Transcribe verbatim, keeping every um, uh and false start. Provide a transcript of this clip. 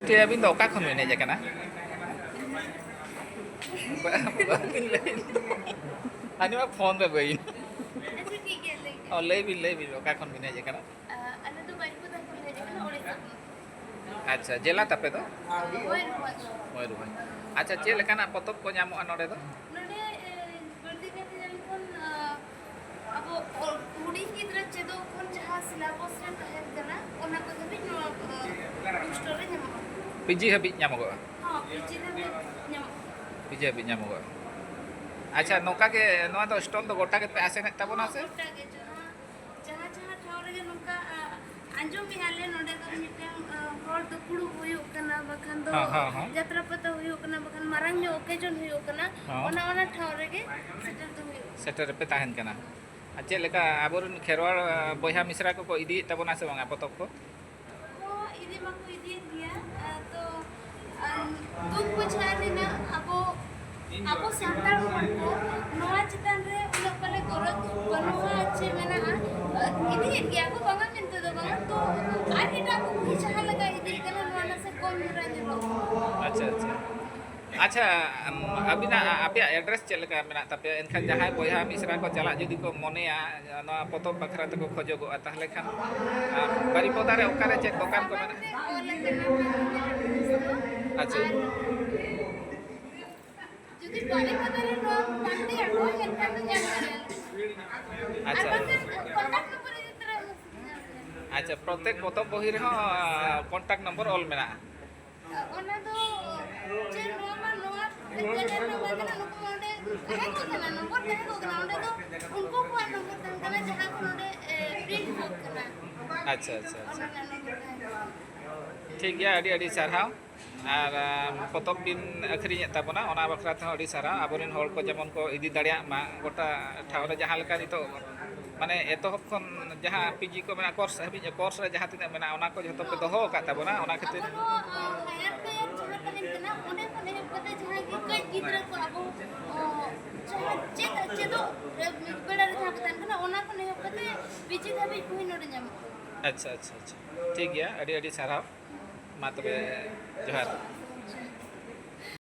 ᱴᱷᱤᱠ, ᱟᱹᱵᱤᱱ ᱫᱚ ᱚᱠᱟ ᱠᱷᱚᱱ ᱵᱤᱱ ᱦᱮᱡ ᱟᱠᱟᱱᱟ? ᱵᱟᱹᱵᱤᱱ ᱞᱟᱹᱭ ᱫᱚ᱾ ᱟᱹᱞᱤᱧ ᱢᱟ ᱯᱷᱳᱱ ᱨᱮ ᱵᱟᱹᱧ᱾ ᱟᱪᱪᱷᱟ, ᱴᱷᱤᱠ ᱜᱮᱭᱟ, ᱞᱟᱹᱭ ᱚ, ᱞᱟᱹᱭ ᱵᱤᱱ, ᱞᱟᱹᱭ ᱵᱤᱱ, ᱚᱠᱟ ᱠᱷᱚᱱ ᱵᱤᱱ ᱦᱮᱡ ᱟᱠᱟᱱᱟ? ᱟᱞᱮ ᱫᱚ ᱵᱟᱨᱤᱯᱟᱫᱟ ᱠᱷᱚᱱ ᱞᱮ ᱦᱮᱡ ᱟᱠᱟᱱᱟ, ᱳᱰᱤᱥᱟ ᱠᱷᱚᱱ᱾ ᱟᱪᱪᱷᱟ, ᱡᱮᱞᱟ ᱛᱟᱯᱮ ᱫᱚ? ᱢᱚᱭᱩᱨᱵᱷᱚᱸᱡᱽ᱾ ᱢᱚᱭᱩᱨᱵᱷᱚᱸᱡᱽ᱾ ᱟᱪᱪᱷᱟ, ᱪᱮᱫ ᱞᱮᱠᱟᱱᱟᱜ ᱯᱚᱛᱚᱵ ᱠᱚ ᱧᱟᱢᱚᱜᱼᱟ ᱱᱚᱰᱮ ᱫᱚ? ᱱᱚᱰᱮ, ᱮ, ᱵᱟᱹᱲᱛᱤ ᱠᱟᱭᱛᱮ ᱧᱮᱞ ᱞᱮᱠᱷᱟᱱ, ᱟ, ᱟᱵᱚ ᱚᱞ-, ᱦᱩᱰᱤᱧ ᱜᱤᱫᱽᱨᱟᱹ ᱪᱮᱫᱚᱜ ᱠᱷᱚᱱ ᱡᱟᱦᱟᱸ syllabus ᱨᱮ ᱛᱟᱦᱮᱱ ᱠᱟᱱᱟ, ᱚᱱᱟ ᱠᱚ ᱫᱷᱟᱹᱵᱤᱡ ᱱᱚᱣᱟ, ᱟ, book store ᱨᱮ ᱧᱟᱢᱚᱜᱼᱟ᱾ ᱯᱤ ᱡᱤ ᱦᱟᱹᱵᱤᱡ ᱧᱟᱢᱚᱜᱚᱜᱼᱟ? ᱦᱚᱸ, ᱯᱤ ᱡᱤ ᱫᱷᱟᱹᱵᱤᱡ ᱧᱟᱢᱚᱜᱼᱟ᱾ ᱯᱤ ᱡᱤ ᱦᱟᱹᱵᱤᱡ ᱧᱟᱢᱚᱜᱚᱜᱼᱟ᱾ ᱟᱪᱪᱷᱟ, ᱱᱚᱝᱠᱟ ᱜᱮ ᱱᱚᱣᱟ ᱫᱚ stall ᱫᱚ ᱜᱚᱴᱟ ᱜᱮᱯᱮ ᱟᱥᱮᱱᱮᱫ ᱛᱟᱵᱚᱱᱟ ᱦᱚᱸ, ᱥᱮ? ᱜᱚᱴᱟ ᱜᱮ, ᱡᱟᱦᱟᱸ, ᱡᱟᱦᱟᱸ, ᱡᱟᱦᱟᱸ ᱴᱷᱟᱶ ᱨᱮᱜᱮ ᱱᱚᱝᱠᱟ, ᱟ, ᱟᱸᱡᱚᱢᱮᱜᱼᱟ ᱞᱮ ᱱᱚᱰᱮ ᱫᱚ ᱢᱤᱫᱴᱟᱝ, ᱟ, ᱦᱚᱲ ᱫᱩᱯᱲᱩᱵ ᱦᱩᱭᱩᱜ ᱠᱟᱱᱟ, ᱵᱟᱠᱷᱟᱱ ᱫᱚ ᱦᱚᱸ, ᱦᱚᱸ, ᱦᱚᱸ᱾ ᱡᱟᱛᱨᱟ ᱯᱟᱛᱟ ᱦᱩᱭᱩᱜ ᱠᱟᱱᱟ, ᱵᱟᱠᱷᱟᱱ ᱢᱟᱨᱟᱝ ᱧᱚᱜ occasion ᱦᱩᱭᱩᱜ ᱠᱟᱱᱟ, ᱦᱚᱸ᱾ ᱚᱱᱟ, ᱚᱱᱟ ᱴᱷᱟᱶ ᱨᱮᱜᱮ ᱥᱮᱴᱮᱨ ᱫᱚ ᱦᱩᱭᱩᱜ ᱠᱟᱱᱟ᱾ ᱥᱮᱴᱮᱨ ᱨᱮᱯᱮ ᱛᱟᱦᱮᱱ ᱠᱟᱱᱟ᱾ ᱟᱨ ᱪᱮᱫ ᱞᱮᱠᱟ ᱟᱵᱚᱨᱮᱱ ᱠᱷᱮᱨᱣᱟᱲ, ᱟ, ᱵᱚᱭᱦᱟ ᱢᱤᱥᱨᱟ ᱠᱚᱠᱚ ᱤᱫᱤᱭᱮᱫ ᱛᱟᱵᱚᱱᱟ ᱥᱮ ᱵᱟᱝᱟ ᱯᱚᱛᱚᱵ ᱠᱚ? ᱦᱚᱸ, ᱤᱫᱤ ᱢᱟᱠᱚ ᱤᱫᱤᱭᱮᱫ ᱜᱮᱭᱟ, ᱟ, ᱛᱚ, ᱟᱨ ᱫᱩᱠ ᱵᱩᱡᱷᱟᱹᱜᱼᱟ ᱱᱤᱱᱟᱹᱜ ᱟᱵᱚ, ᱟᱵᱚ ᱥᱟᱱᱛᱟᱲ ᱦᱚᱲ ᱠᱚ ᱱᱚᱣᱟ ᱪᱮᱛᱟᱱ ᱨᱮ ᱩᱱᱟᱹᱜ ᱯᱟᱞᱮ ᱜᱚᱨᱚᱡᱽ ᱵᱟᱹᱱᱩᱜᱼᱟ ᱪᱮ ᱢᱮᱱᱟᱜᱼᱟ, ᱤᱫᱤᱭᱮᱫ ᱜᱮᱭᱟ ᱠᱚ, ᱵᱟᱝᱟ ᱢᱮᱱᱛᱮ ᱫᱚ ᱵᱟᱝᱟ, ᱛᱚ ᱟᱨ ᱮᱴᱟᱜ ᱠᱚ ᱡᱟᱦᱟᱸ ᱞᱮᱠᱟ ᱤᱫᱤᱜ ᱠᱟᱱᱟ, ᱱᱚᱣᱟ ᱱᱟᱥᱮ ᱠᱚᱢ ᱫᱷᱟᱨᱟ ᱧᱮᱞᱚᱜ ᱠᱟᱱᱟ᱾ ᱟᱪᱪᱷᱟ, ᱟᱪᱪᱷᱟ᱾ ᱟᱪᱪᱷᱟ, ᱟᱢ, ᱟᱹᱵᱤᱱᱟᱜ, ᱟᱯᱮᱭᱟᱜ address ᱪᱮᱫ ᱞᱮᱠᱟ ᱢᱮᱱᱟᱜ ᱛᱟᱯᱮᱭᱟ? ᱮᱱᱠᱷᱟᱱ ᱡᱟᱦᱟᱸᱭ ᱵᱚᱭᱦᱟ ᱢᱤᱥᱨᱟ ᱠᱚ ᱪᱟᱞᱟᱜ ᱡᱩᱫᱤ ᱠᱚ ᱢᱚᱱᱮᱭᱟ, ᱱᱚᱣᱟ ᱯᱚᱛᱚᱵ ᱵᱟᱠᱷᱨᱟ ᱛᱮᱠᱚ ᱠᱷᱚᱡᱚᱜᱚᱜᱼᱟ, ᱛᱟᱦᱚᱞᱮ ᱠᱷᱟᱱ, ᱟᱨ ᱵᱟᱨᱤᱯᱚᱫᱟ ᱨᱮ ᱚᱠᱟᱨᱮ ᱪᱮᱫ ᱫᱚᱠᱟᱱ ᱠᱚ ᱢᱮᱱᱟᱜᱼᱟ? ᱟᱪᱪᱷᱟ᱾ ᱡᱩᱫᱤ ᱵᱟᱨᱤᱯᱚᱫᱟ ᱨᱮ ᱱᱚᱣᱟ ᱯᱟᱱᱛᱮ ᱟᱠᱚ, ᱮᱱᱠᱷᱟᱱ ᱫᱚ ᱧᱟᱢ ᱫᱟᱲᱮᱭᱟᱜᱼᱟ᱾ ᱟᱪᱪᱷᱟ᱾ ᱟᱨ ᱵᱟᱝᱠᱷᱟᱱ contact number ᱤᱫᱤ ᱛᱚᱨᱟᱭ ᱢᱮ᱾ ᱟᱪᱪᱷᱟ, ᱯᱨᱚᱛᱮᱠ ᱯᱚᱛᱚᱵ ᱵᱚᱦᱤ ᱨᱮᱦᱚᱸ, ᱟ, contact number ᱚᱞ ᱢᱮᱱᱟᱜᱼᱟ? ᱚᱱᱟ ᱫᱚ ᱪᱮᱫ, ᱱᱚᱣᱟ ᱢᱟ ᱱᱚᱣᱟ ᱡᱟᱭᱜᱟ ᱨᱮᱱᱟᱜ ᱵᱟᱝ ᱠᱟᱱᱟ, ᱱᱩᱠᱩ ᱢᱟ ᱚᱸᱰᱮ ᱛᱟᱦᱮᱸ ᱠᱚᱜ ᱠᱟᱱᱟ, ᱱᱚᱢᱵᱚᱨ ᱛᱟᱦᱮᱸ ᱠᱚᱜ ᱠᱟᱱᱟ, ᱚᱸᱰᱮ ᱫᱚ ᱩᱱᱠᱩ ᱠᱚᱣᱟᱜ ᱱᱚᱢᱵᱚᱨ ᱛᱟᱦᱮᱸ ᱠᱟᱱᱟ, ᱡᱟᱦᱟᱸ ᱠᱚ ᱱᱚᱰᱮ, ᱮ, print ᱠᱚᱜ ᱠᱟᱱᱟ᱾ ᱟᱪᱪᱷᱟ, ᱟᱪᱪᱷᱟ, ᱟᱪᱪᱷᱟ᱾ ᱚᱱᱟ ᱨᱮᱱᱟᱜ ᱱᱚᱢᱵᱚᱨ ᱛᱟᱦᱮᱸ ᱠᱟᱱᱟ᱾ ᱴᱷᱤᱠ ᱜᱮᱭᱟ, ᱟᱹᱰᱤ ᱟᱹᱰᱤ ᱥᱟᱨᱦᱟᱣ᱾ ᱟᱨ, ᱟᱢ, ᱯᱚᱛᱚᱵ ᱵᱤᱱ ᱟᱹᱠᱷᱨᱤᱧᱮᱫ ᱛᱟᱵᱚᱱᱟ, ᱚᱱᱟ ᱵᱟᱠᱷᱨᱟ ᱛᱮᱦᱚᱸ ᱟᱹᱰᱤ ᱥᱟᱨᱦᱟᱣ᱾ ᱟᱵᱚᱨᱮᱱ ᱦᱚᱲ ᱠᱚ ᱡᱮᱢᱚᱱ ᱠᱚ ᱤᱫᱤ ᱫᱟᱲᱮᱭᱟᱜ ᱢᱟ ᱜᱚᱴᱟ ᱴᱷᱟᱶ ᱨᱮ, ᱡᱟᱦᱟᱸ ᱞᱮᱠᱟ ᱱᱤᱛᱚᱜ ᱢᱟᱱᱮ ᱮᱛᱚᱦᱚᱵ ᱠᱷᱚᱱ ᱡᱟᱦᱟᱸ ᱯᱤ ᱡᱤ ᱠᱚ ᱢᱮᱱᱟᱜᱼᱟ, course ᱦᱟᱹᱵᱤᱡ, course ᱨᱮ ᱡᱟᱦᱟᱸ ᱛᱤᱱᱟᱹᱜ ᱢᱮᱱᱟᱜᱼᱟ, ᱚᱱᱟ ᱠᱚ ᱡᱷᱚᱛᱚ ᱯᱮ ᱫᱚᱦᱚ ᱟᱠᱟᱫ ᱛᱟᱵᱚᱱᱟ, ᱚᱱᱟ ᱠᱷᱟᱹᱛᱤᱨ᱾ ᱟᱵᱚ ᱱᱚᱣᱟ, ᱟ, higher player ᱡᱟᱦᱟᱸ ᱛᱟᱦᱮᱱ ᱠᱟᱱᱟ, ᱚᱸᱰᱮ ᱠᱷᱚᱱ ᱮᱦᱚᱵ ᱠᱟᱛᱮ ᱡᱟᱦᱟᱸᱭ ᱜᱮ ᱠᱟᱹᱡ ᱜᱤᱫᱽᱨᱟᱹ ᱠᱚ ᱟᱵᱚ, ᱚ, ᱡᱟᱦᱟᱸ ᱪᱮᱫ, ᱪᱮᱫᱚᱜ ᱨᱮ ᱵᱮᱲᱟ ᱨᱮ ᱡᱟᱦᱟᱸ ᱠᱚ ᱛᱟᱦᱮᱱ ᱠᱟᱱᱟ, ᱚᱱᱟ ᱠᱷᱚᱱ ᱮᱦᱚᱵ ᱠᱟᱛᱮ ᱯᱤ ᱡᱤ ᱫᱷᱟᱹᱵᱤᱡ ᱵᱚᱦᱤ ᱱᱚᱰᱮ ᱧᱟᱢᱚᱜᱼᱟ᱾ ᱟᱪᱪᱷᱟ, ᱟᱪᱪᱷᱟ, ᱟᱪᱪᱷᱟ, ᱴᱷᱤᱠ ᱜᱮᱭᱟ, ᱟᱹᱰᱤ ᱟᱹᱰᱤ ᱥᱟᱨᱦᱟᱣ᱾ ᱢᱟ ᱛᱚᱵᱮ, ᱡᱚᱦᱟᱨ᱾